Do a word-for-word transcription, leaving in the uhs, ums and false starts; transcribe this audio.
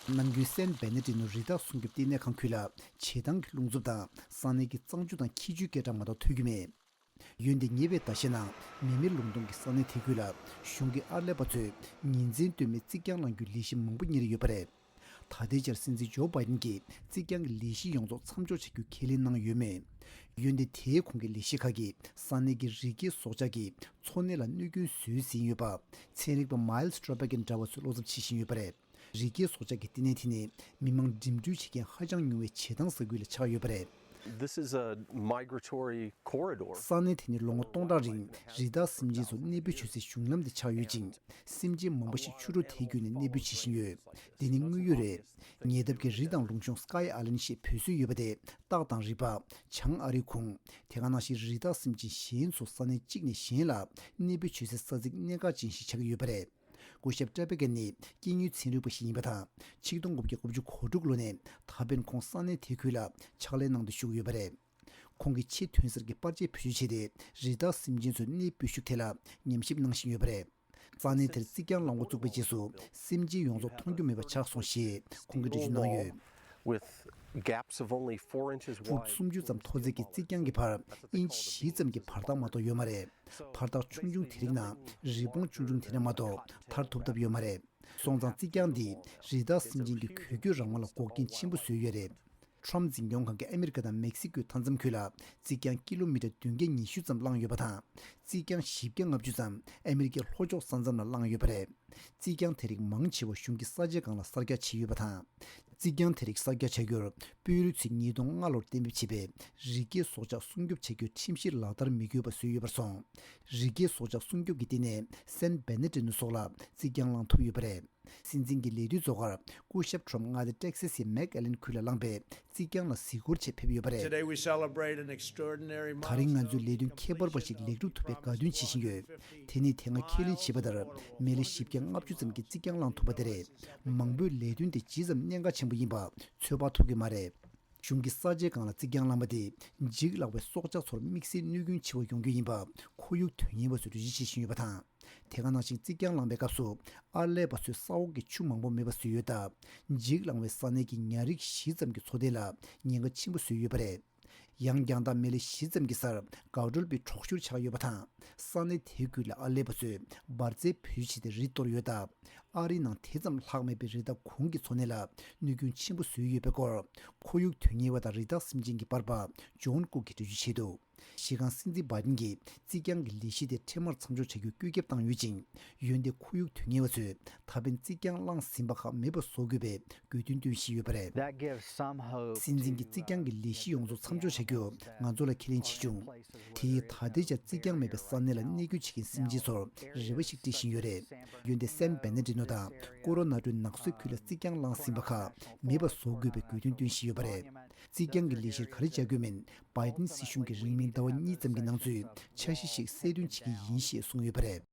ནམ་རྒྱུན་སན་བེ་ནེ་ཏི་ནོ་རི་དྭགས་སྲུང་སྐྱོབ་བསྟི་གནས་ཁང་ཁུལ་ལ་བྱེ་ཐང་གི་རླུང་འཚུབ་དང་ས་གནས་ཀྱི་གཙང་ཆུ་དང་འཁྱིལ་ཆུའི་སྐད་གྲགས་མ་གཏོགས་ཐོས་རྒྱུ་མེད། འོན་ཏེ་ཉེ་བའི་ཟླ་ཤས་ནང་མེ་མེ་ལུང་སྟོང་གི་ས་གནས་དེ་ཁུལ་ལ་གཞུང་གི་ཨར་ལས་པ་ཚོས་ཉིན་མཚན་ལྟོས་མེད་རྩིག་གྱང་བསླང་རྒྱུའི་ལས་གཞི་མང་པོ་གཉེར་ཡོད་པ་རེད། ད་ལྟའི་ཆར་སྲིད་འཛིན་ཇོ་བྷའི་ཏིན་གྱིས་རྩིག་གྱང་གི་ལས་གཞི་ཡོངས་རྫོགས་མཚམས་འཇོག་བྱ་རྒྱུ་ཁས་ལེན་གནང་ཡོད་མོད། འོན་ཏེ་དེའི་གོང་གི་ལས་གཞི་ཁག་གིས་ས་གནས་ཀྱི་རི་སྐྱེས་སྲོག་ཆགས་ཀྱི་འཚོ་གནས་ལ་གནོད་སྐྱོན་བཟོས་ཟིན་ཡོད་པ་ཚན་རིག་པ་མཱིལ་སི་ཊོ་པེ་ཀན་འདྲ་བ་ཚོས་བློ་འཚབ་བྱེད་བཞིན་ཡོད་པ་རེད། རི་སྐྱེས་སྲོག་ཆགས་ཀྱི་བསྟི་གནས་དེ་ནི་མི་མང་འགྲིམ་འགྲུལ་བྱེད་མཁན་ཧ་ཅང་ཉུང་བའི་བྱེ་ཐང་ས་ཁུལ་ལ་ཆགས་ཡོད་པ་རེད། This is a migratory corridor. ས་གནས་དེ་ནི་ལོ་ངོ་སྟོང་ཕྲག་རིང་རི་དྭགས་སེམས་ཅན་ཚོ་གནས་སྤོས་བྱེད་སའི་གཞུང་ལམ་དེ་ཆགས་ཡོད་ཅིང་། སེམས་ཅན་མང་པོ་ཞིག་ཆུ་རུད་དེ་བརྒྱུད་ནས་གནས་སྤོས་བྱེད་བཞིན་ཡོད། འདི་ནི་དངོས་ཡོད་རེད། ཉེ་འདབས་ཀྱི་རི་དང་ལུང་གཤོང་སྐའི་ཨའི་ལན་ཞེས་འབོད་སྲོལ་ཡོད་པ་དེ་སྟག་དང་རི་ཕག་བྱང་ཨ་རིའི་ཁུང་། དེ་ག་ནང་བཞིན་རི་དྭགས་སེམས་ཅན་གཞན་ཚོ་ས་གནས་གཅིག་ནས་གཞན་ལ་གནས་སྤོས་བྱེད་སའི་ས་ཚིགས་གནད་འགག་ཅན་ཞིག་ཆགས་ཀྱི་ཡོད་པ་རེད། སྐུ་ཞབས་ཀྲེ་པེ་ཀེན་ནི་སྐྱེ་དངོས་ཚན་རིག་པ་ཞིག་ཡིན་པ་དང་། ཆིག་སྟོང་དགུ་བརྒྱ་དགུ་བཅུ་གོ་དྲུག་ལོ་ནས་ད་ཕན་ཁོང་ས་གནས་དེ་ཁུལ་ལ་ཕྱག་ལས་གནང་སྟེ་བཞུགས་ཡོད་པ་རེད། ཁོང་གིས་ཆེས་ཐོན་གསར་གྱི་པར་ཆས་བེད་སྤྱོད་བྱས་ཏེ་རི་དྭགས་སེམས་ཅན་ཚོའི་གནས་སྤོས་ཤུགས་ཐད་ལ་ཉམས་ཞིབ་གནང་བཞིན་ཡོད་པ་རེད། ས་གནས་དེར་རྩིག་གྱང་བསླང་འགོ་བཙུགས་པའི་རྗེས་སུ་སེམས་ཅན་ཡོངས་རྫོགས་མཐོང་རྒྱུ་མེད་པ་ཆགས་སོང་ཞེས་ཁོང་གིས་འགྲེལ་བརྗོད་གནང་ཡོད། With gaps of only four inches wide. ཕུཊ་སུམ་ཅུ་ཙམ་མཐོ་ཚད་ཀྱི་རྩིག་གྱང་གི་བར་ཨིན་ཅི་བཞི་ཙམ་གྱི་བར་ཐག་མ་གཏོགས་ཡོད་མ་རེད། བར་ཐག་ཆུང་ཆུང་དེ་རིགས་ནང་རི་བོང་ཆུང་ཆུང་དེ་འདྲ་མ་གཏོགས་ཐར་ཐུབ་ཐབས་ཡོད་མ་རེད། སོང་ཙང་རྩིག་གྱང་འདིས་རི་དྭགས་སེམས་ཅན་གྱི་འགུལ་སྐྱོད་རང་དབང་ལ་འགོག་རྐྱེན་ཆེན་པོ་བཟོས་ཡོད་རེད། ཁྲོམ་འཛིན་སྐྱོང་ཁང་གིས་ཨ་མི་རི་ཀ་དང་མེག་སི་ཀོའི་མཐའ་མཚམས་ཁུལ་ལ་རྩིག་གྱང་ཀི་ལོ་མི་ཊར་བདུན་བརྒྱ་ཉི་ཤུ་ཙམ་བསླངས་ཡོད་པ་དང་། རྩིག་གྱང་བཞི་བརྒྱ་ལྔ་བཅུ་ཙམ་ཨ་མི་རི་ཀའི་ལྷོ་ཕྱོགས་ས་མཚམས་ལ་བསླངས་ཡོད་པ་རེད། རྩིག་གྱང་དེ་རིགས་མང་ཆེ་བ་གཞུང་གི་ས་ཆའི་སྒང་ལ་གསར་རྒྱག་བྱས་ཡོད་པ་དང་། རྩིག་གྱང་དེ་རིགས་གསར་རྒྱག་བྱ་རྒྱུར་དཔོན་རིགས་ཚོས་ཉིས་སྟོང་ལྔ་ལོར་གཏན་འབེབས་བྱས་པའི་རི་སྐྱེས་སྲོག་ཆགས་སྲུང་སྐྱོབ་བྱ་རྒྱུའི་ཁྲིམས་གཞི་ལག་བསྟར་མི་དགོས་པ་བཟོས་ཡོད་པར་སོང་། རི་སྐྱེས་སྲོག་ཆགས་སྲུང་སྐྱོབ་ཀྱི་བསྟི་གནས་སན་བེ་ནེ་ཏི་ནོ་སོགས་ལ་རྩིག་གྱང་བསླང་ཐུབ་ཡོད་པ་རེད། སྲིད་འཛིན་གྱི་ལས་དུས་རྫོགས་ཁར་སྐུ་ཞབས་ཁྲོམ་མངའ་སྡེ་ཊེག་སེ་སི་མེག་ཨེ་ལན་ཁུལ་ལ་བསླངས་པའི་རྩིག་གྱང་ལ་གཟིགས་སྐོར་ཆེད་ཕེབས་ཡོད་པ་རེད། Today we celebrate an extraordinary milestone. ད་རིང་ང་ཚོས་ལས་དོན་ཁྱད་པར་བ་ཞིག་ལེགས་གྲུབ་ཐུབ་པའི་དགའ་སྟོན་བྱེད་བཞིན་ཡོད། དེ་ནི་དེ་སྔ་ཁས་ལེན་བྱས་པ་ལྟར་མི་ལི་བཞི་བརྒྱ་ལྔ་བཅུ་ཙམ་གྱིས་རྩིག་གྱང་བསླངས་ཐུབ་པ་དེ་རེད། མང་པོས་ལས་དོན་དེ་ཇི་ཙམ་གནད་འགག་ཆེན་པོ་ཡིན་པ་ཚོད་དཔག་ཐུབ་ཀྱི་མ་རེད། གཞུང་གིས་ས་ཆའི་སྒང་ལ་རྩིག་གྱང་བསླངས་པ་དེས་འཇིག་སླ་བའི་སྲོག་ཆགས་ཚོར་དམིགས་བསལ་གནོད་སྐྱོན་ཆེ་བ་ཡོང་རྒྱུ་ཡིན་པ་ཁོར་ཡུག་དོན་གཉེར་བ་ཚོས་འགྲེལ་བརྗོད་བྱེད་བཞིན་ཡོད་པ་དང་། དེ་ག་ནང་བཞིན་རྩིག་གྱང་བསླངས་པའི་སྐབས་སུ་ཨར་ལས་པ་ཚོས་ས་འོག་གི་ཆུ་མང་པོ་མེད་པ་བཟོས་ཡོད་སྟབས། འཇིག་སླ་བའི་ས་གནས་ཀྱི་ཉ་རིགས་བཞི་ཙམ་གྱི་འཚོ་རྟེན་ལ་ཉེན་ཁ་ཆེན་པོ་བཟོས་ཡོད་པ་རེད། ཡང་རྒྱང་ཐག་མི་ལི་བཞི་ཙམ་གྱི་སར་འགག་སྒྲོལ་པའི་འཕྲོག་ཤོར་ཆགས་ཡོད་པ་དང་། ས་གནས་དེའི་ཁུལ་ལ་ཨར་ལས་པ་ཚོས་འབར་རྫས་བེད་སྤྱོད་བྱས་ཏེ་རི་གཏོར་ཡོད་སྟབས། ཨ་རིའི་ནང་དེ་ཙམ་ལྷག་མེད་པའི་རི་དྭགས་ཁོང་གི་འཚོ་གནས་ལ་གནོད་སྐྱོན་ཆེན་པོ་བཟོས་ཡོད་པའི་སྐོར། ཁོར་ཡུག་དོན་གཉེར་བ་དང་རི་དྭགས་སེམས་ཅན་གྱི་པར་པ་ཇོན་ཀུག་གིས་འགྲེལ་བརྗོད་བྱས་འདུག་གཞི་རྐང་སྲིད་འཛིན་བྷའི་ཏིན་གྱིས་རྩིག་གྱང་གི་ལས་གཞི་དེ་འཕྲལ་མར་མཚམས་འཇོག་བྱ་རྒྱུའི་བཀོད་ཁྱབ་བཏང་ཡོད་ཅིང་། འོན་ཏེ་ཁོར་ཡུག་དོན་གཉེར་བ་ཚོས་ད་ཕན་རྩིག་གྱང་བསླངས་ཟིན་པ་ཁག་མེད་པ་བཟོ་དགོས་པའི་དགོས་འདུན་བཏོན་བཞིན་ཡོད་པ་རེད། That gives some hope སྲིད་འཛིན་གྱིས་རྩིག་གྱང་གི་ལས་གཞི་ཡོངས་རྫོགས་མཚམས་འཇོག་བྱ་རྒྱུ་ང་ཚོ་ལ་ཁས་ལེན་བྱེད་བྱུང་། དེ་ཡིས་ད་ལྟའི་ཆར་རྩིག་གྱང་མེད་པའི་ས་གནས་ལ་གནས་སྐྱོད་བྱེད་མཁན་སེམས་ཅན་ཚོར་རེ་བ་ཞིག་སྤྲད་བཞིན་ཡོད་རེད། འོན་ཏེ་སན་བེ་ནེ་ཏི་ནོ་དང་ཀོ་རོ་ན་ཀྲོའི་ནགས་གསོའི་ཁུལ་ལ་རྩིག་གྱང་བསླངས་ཟིན་པ་ཁག་མེད་པ་བཟོ་དགོས་པའི་དགོས་འདུན་བཏོན་བཞིན་ཡོད་པ་རེད། རྩིག་གྱང་གི་ལས་གཞིར་ག་རེ་བྱ་དགོས་མིན་བྷའི་ཏིན་སྲིད་གཞུང་གིས་རིང་མིན་ཟླ་བ་གཉིས་ཙམ་གྱི་ནང་ཚུད་འཆར་གཞི་ཞིག་གསལ་སྟོན་བྱེད་ཀྱི་ཡིན་ཞེས་གསུངས་ཡོད་པ་རེད།